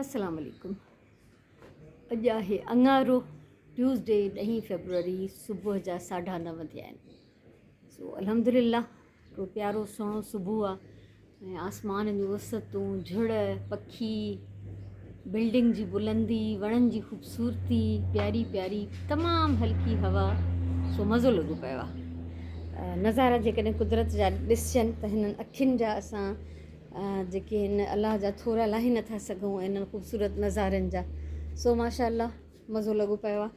السلام عليڪم اڄ آهي اڱارو ٽيوزڊي ڏهين فيبروري صبح جا ساڍا نو ٿيا آهن سو الحمد لله هڪڙو پيارو سهڻو صبح آ ۽ آسمان جون وسعتون جھڙ پکي بلڊنگ جي بلندي وڻن جي خوبصورتي پياري پياري تمام هلڪي هوا سو مزو لڳو پيو آ نظارا جيڪڏهن قدرت جا ڏسجن ته هنن اکين جا اسان جيڪي هن الله جا ٿورا لاهي نٿا سگهون ۽ انهن خوبصورت نظارن جا سو ماشاء الله مزو لڳو پيو آهي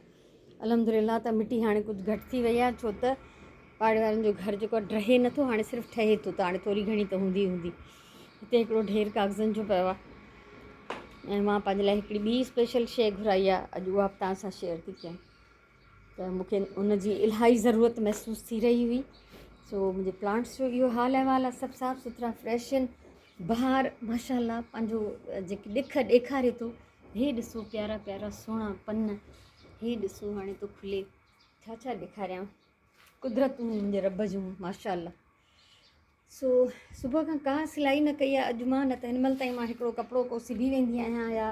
الحمد لله ته مٽي هاڻي ڪجهه گهٽ ٿي وئي آهي ڇو ته پاڙي وارن جو گهر جيڪو آهي ڊهي نٿو هاڻي صرف ٺهي ٿو ته هاڻي ٿوري گهڻي ته هوندي هوندي هتي هڪڙو ڍير ڪاغذن جو پيو آهي ۽ مان پنهنجي لاء هڪڙي ٻي اسپيشل شيء گهرائي آهي اڄ اها به توهان سان شيئر ٿي ڪيان ته مون کي ان جي الاهي ضرورت محسوس ٿي رهي هئي سو منهنجي پلانٽس جو اهو حال احوال آهي سڀ صاف سٿرا فريش آهن بهار ماشاء الله پنهنجو جيڪي ڏک ڏيکاري ٿو هي ڏسو پيارا پيارا سهڻا پن هي ڏسو هاڻي ٿو کلي ڇا ڇا ڏيکاريان قدرتون منهنجي رب جون ماشاء الله سو صبح کان ڪا سلائي نه ڪئي آهي اڄ مان نه ته هن مهل تائين مان هڪڙو ڪپڙو ڪو سبي ويندي آهيان يا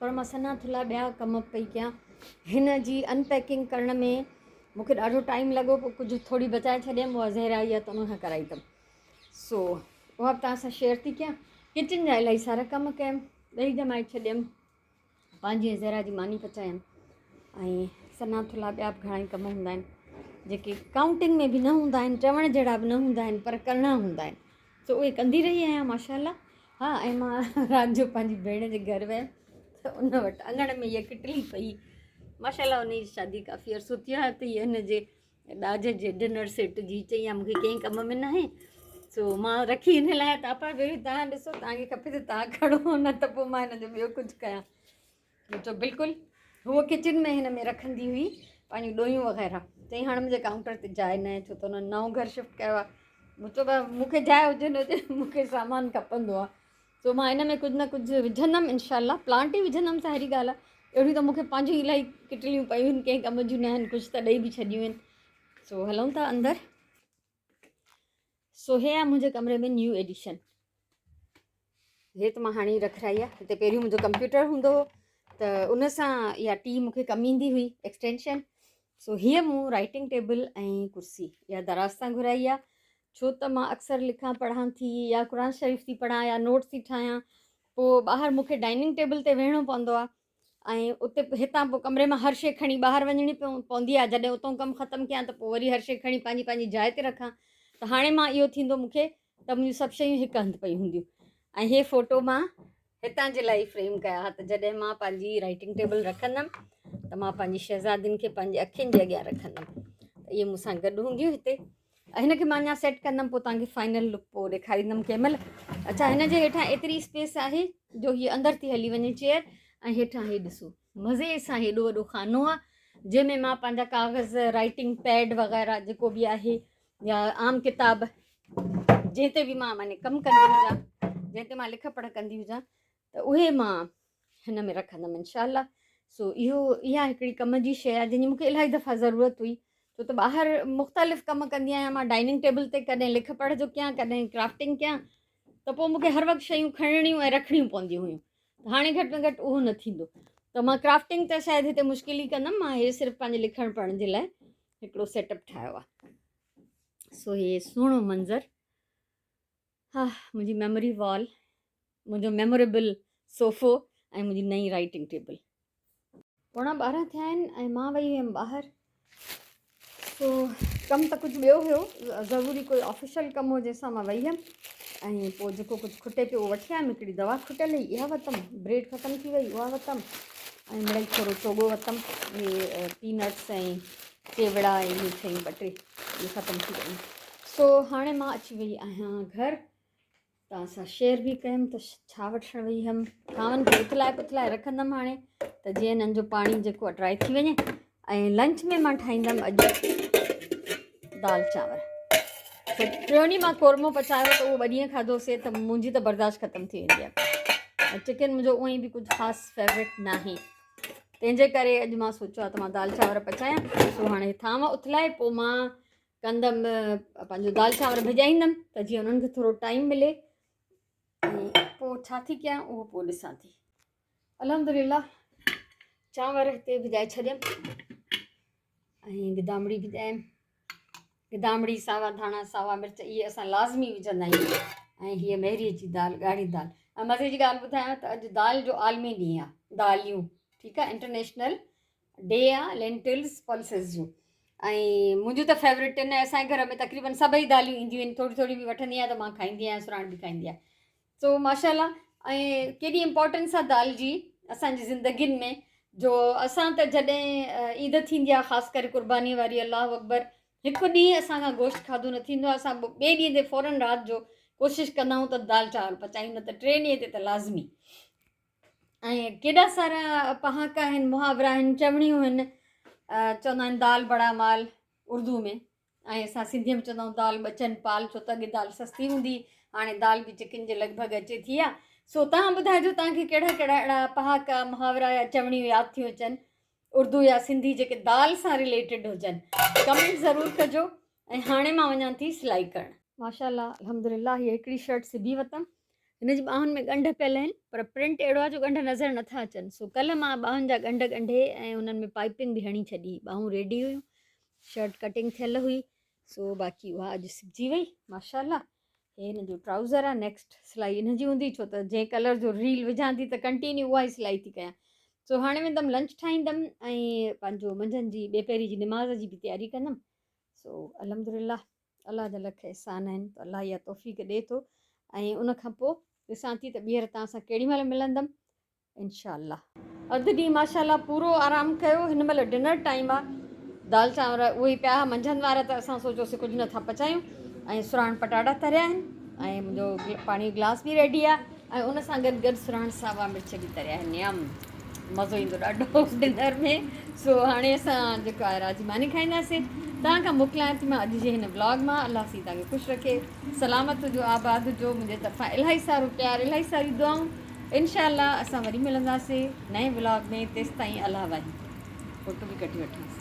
پر مان سنها ٿلها ٻيا ڪم پئي ڪيان هن جي ان پيڪنگ ڪرڻ ۾ مونکي ڏاڍو ٽائيم لڳو پوء ڪجهه ٿوري بچائي ڇڏيم اها زهرا آئي آهي ته ان کان ڪرائي اٿم سو اها به توهان سان شيئر ٿي ڪيان ڪچن جا الاهي سارا ڪم ڪيم ڏهي ڄمائي ڇڏيم پنهنجي ۽ زهرا جي ماني پچايم ۽ سنها ٿلها ٻيا به گهڻا ئي ڪم هوندا آهن جيڪي ڪائونٽنگ ۾ به نه هوندا آهن چوڻ جهڙا به نه هوندا آهن پر ڪرڻا هوندا آهن سو اهي ڪندي رهي آهيان ماشاء الله ها ۽ مان رات جو پنهنجي ڀيڻ جي گهر ويم ته ان وٽ اڱڻ ۾ هيء ڪٽلي پئي ماشاء الله ان جي شادي ڪافي عرصو ٿي آهي ته هيء هن جي ڏاج جي ڊنر سيٽ جي چئي آ مونکي ڪنهن ڪم ۾ ناهي سو مان رکي ان لاء ته آپا پهريون تان ڏسو تان کي کپي ته تان کڻو نه ته پوء مان هن جو ٻيو ڪجهه ڪيان مون چيو بلڪل هوء ڪچن ۾ هن ۾ رکندي هئي پنهنجون ڏويون وغيره چئي هاڻي منهنجي ڪائونٽر تي جاء نه آهي ڇو ته هن نئون گهر شفٽ ڪيو آهي مون چيو مونکي جاء هجي نه هجي مونکي سامان کپندو آهي سو مان ان ۾ ڪجهه نه ڪجهه وجهندم انشاء الله پلانٽ ئي وجهندم ظاهري ڳالهه آهي اهڙيون ته مونکي پنهنجون الاهي ڪٽليون پيون آهن ڪنهن ڪم جون نه آهن ڪجهه ته ڏئي به ڇڏيون آهن سو هلون ٿا اندر سو هي آهي منهنجي ڪمري ۾ نيو ايڊيشن هي ته مان هاڻي رکرائي آهي هتي پهريون منهنجو ڪمپيوٽر هوندو هو ته ان سان اها ٽي مونکي ڪم ايندي هئي ايڪسٽينشن سو هيء مون رائٽنگ ٽيبل ۽ ڪرسي اها دراز تان گهرائي آهي ڇو ته مان اڪثر لکان پڙهان ٿي يا قرآن شريف ٿي پڙهان يا نوٽس ٿي ٺاهيان پوء ٻاهر مون کي ڊائننگ ٽيبل تي ويهڻو پوندو آهي ۽ اتي هتان پوء ڪمري مان هر شيء کڻي ٻاهر وڃڻي پوندي آهي جڏهن اتان ڪم ختم ڪيان ته پوء وري هر شيء کڻي پنهنجي پنهنجي جاء تي رکان ته هاڻي مان اهو ٿيندو مون کي ته منهنجون سڀ شيون هڪ هنڌ پئي هونديون ۽ هي فوٽو مان هتان جي لاء ئي فريم ڪيا ها ته جڏهن مان پنهنجي رائٽنگ ٽيبل رکندم ته مان پنهنجي شهزادين کي پنهنجي اکين جي اڳيان رکندم ته اهي مون سان گڏ هونديون هتي هن کي مان اڃا سيٽ ڪندم پوء توهان کي فائنل لڪ پوء ڏيکاريندم ڪنهن مهل اڇا هن جي هيٺان ايتري اسپيس آهي جو هي اندر ٿي هلي وڃي چيئر ۽ هيٺان هي ڏسو مزي سان هيڏو وڏو خانو آهي جنهن ۾ مان پنهنجا ڪاغذ رائٽنگ پيڊ وغيره جيڪو به آهي يا عام ڪتاب جنهن تي به مان معني ڪم ڪندي هجان جنهن تي مان لک پڙهه ڪندي هجان ته اهي مان هن ۾ رکندم انشاء الله سو اهو اها هڪڙي ڪم جي شيء آهي جنهن جي مونکي الاهي دفعا ضرورت هئي ڇو ته ٻاهر مختلف ڪم ڪندي آهيان مان ڊائننگ ٽيبل تي ڪڏهن لک پڙهه جو ڪيان ڪڏهن ڪرافٽنگ ڪيان ته پوء مونکي هر وقت شيون کڻڻيون ۽ رکڻيون پونديون هيون هاڻي گهٽ ۾ گهٽ اهو نه ٿيندو ته مان ڪرافٽنگ ته شايد هتي مشڪل ئي ڪندم مان هي صرف پنهنجي لکڻ پڙهڻ جي لاء هڪڙو سيٽ اپ ٺاهيو آهي سو هي سهڻو منظر ها منهنجي ميموري وال منهنجو ميموريبل صوفو ۽ منهنجي نئين رائٽنگ ٽيبل 11:45 ٿيا آهن ۽ مان وئي هيم ٻاهر سو ڪم ته ڪجهه ٻيو هيو ضروري ڪوئي آفيشل ڪم هو جنهن سان مان وئي هيم ۽ پوء جيڪو ڪجهه کٽي پيو اهو وٺي آيم هڪڙي دوا کٽيل هئي اها ورتم بريڊ ختم ٿي وئي اها ورتم ۽ مڙئي ٿورو چوڳو ورتم اهي پينٽس ۽ چيوڙا ۽ اهي شيون ٻه ٽي اهي ختم ٿي ويون سو هاڻي مان اچي وئي آهيان گهر توهان سان شيئر به ڪيم ته ڇا وٺڻ وئي هيم ٿانون کي اٿلائي پٿلائي رکندم هاڻي ته جيئن انهن جو پاڻي جيڪو ڊرائي ٿي وڃي ۽ لنچ ۾ مان ٺاهيندم اڄ دال چانور ٽيون ڏينهن مان قورمو پچايو ته اهو ٻه ڏينهن کاڌوسي ته منهنجي ته برداشت ختم ٿي ويندي آهي چڪن منهنجو اونئي به ڪجهه خاص فيورٽ ناهي تنهن جي ڪري اڄ مان سوچيو آهي ته مان دال چانور پچايان سو هاڻي ٿانو اٿلائي پوء مان ڪندم پنهنجو دال چانور ڀڄائيندم ته جيئن انهن کي ٿورو ٽائيم ملي ۽ پوء ڇا ٿي ڪيان اهو پوء ڏسان ٿي. الحمدلله چانور هتي ڀڄائي ڇڏيم ۽ گدامڙي ڀڄايم. گدامڙي، ساوا ڌاڻا، ساوا مرچ اهي اسان لازمي وجهندا آهيون ۽ هيء مهريء جي دال، ڳاڙهي دال. ۽ مزي جي ڳالهه ٻڌايان ته اڄ دال جو عالمي ڏينهن آهي، داليون ٺيڪ آهي، انٽرنيشنل ڊي آهي لينٽلز پلسز جو ۽ منهنجون ته فيورٽ آهن ۽ اسان جي گهر ۾ تقريبن سڀئي داليون اينديون آهن، ٿوري ٿوري به وٺندي آهيان ته مان کائيندي آهيان، سراڻ به کائيندي آهي. سو ماشاء الله ۽ ڪيڏي امپورٽنس آ دال جي اسان جي زندگين ۾ جو اسان ته جڏهن عيد ٿيندي آ خاص ڪري قرباني واري الله اڪبر هڪ ڏينهن اسان کان گوشت کاڌو نه ٿيندو آ اسان ٻئي ڏينهن تي فورن رات جو ڪوشش ڪندا آهيون ته دال چانور پچايون نه ته ٽئين ڏينهن تي ته لازمي ۽ ڪيڏا سارا پهاڪا آهن محاورا آهن چوڻيون آهن چوندا آهن دال بڙا مال اردو ۾ ۽ اسان سنڌيء ۾ چوندا آهيون دال ٻچن پال ڇو ته اڳي دال سستي هوندي هاڻي دال به چڪن جي لڳ ڀڳ اچي ٿي آ سو توهان ٻڌائجو توهان کي ڪهڙا ڪهڙا اهڙا پهاڪا محاورا يا چوڻيون ياد ٿيون اچن اردو يا سنڌي جيڪي دال سان رليٽيڊ هجن ڪمينٽ ضرور ڪجو ۽ هاڻي مان وڃان ٿي سلائي ڪرڻ. ماشاءالله الحمدلله هي هڪڙي شرٽ سبي وتم هن جي ٻانهن ۾ ڳنڍ پيل آهن پر پرنٽ اهڙو آهي جو ڳنڍ نظر نٿا اچن سو ڪلهه مان ٻانهن جا ڳنڍ ڳنڍي ۽ انهن ۾ پائپنگ به هڻي ڇڏي ٻانهون ريڊي هيون شرٽ ڪٽنگ ٿيل هئي سو باقي اها اڄ سبجي وئي ماشاءالله هي هن جو ٽرائوزر آ نيڪسٽ سلائي ان جي هوندي ڇو ته جنهن ڪلر جو ريل وجهان ٿي ته ڪنٽينيو اها ئي سلائي ٿي ڪيان سو هاڻي ويندم لنچ ٺاهيندم ۽ پنهنجو منجهند جي ٻي پهري جي نماز جي به تياري ڪندم سو الحمدلله الله جا لک احسان آهن ته الله اها توفيق ڏي ٿو ۽ ان کان پوء ڏسان ٿي ته ٻيهر توهان سان ڪهڙي مهل ملندم انشاء الله. اڌ ڏينهن ماشاء الله پورو آرام ڪيو هن مهل ڊنر ٽائيم آ دال چانور اهي ئي پيا ها منجهند وارا ته اسان سوچيوسي ڪجهه نه ٿا پچايون ۽ سراڻ پٽاٽا تريا آهن ۽ منهنجو پاڻي جو گلاس به ريڊي آ ۽ ان سان گڏ گڏ سراڻ ساوا مرچ به تريا آهن يم مزو ايندو ڏاڍو ڊنر ۾ سو هاڻي اسان جيڪو آهي رات جي ماني کائينداسين توهان کان موڪليان ٿي مان اڄ جي هن ولاگ مان الله سائين توهان کي خوش رکي سلامت هجو آباد هجو منهنجي طرفان الاهي سارو پيار الاهي ساريون دعائون انشاء الله اسان وري ملنداسي نئين ولاگ ۾ تيستائين الله واهي فوٽو به ڪڍي وٺانس.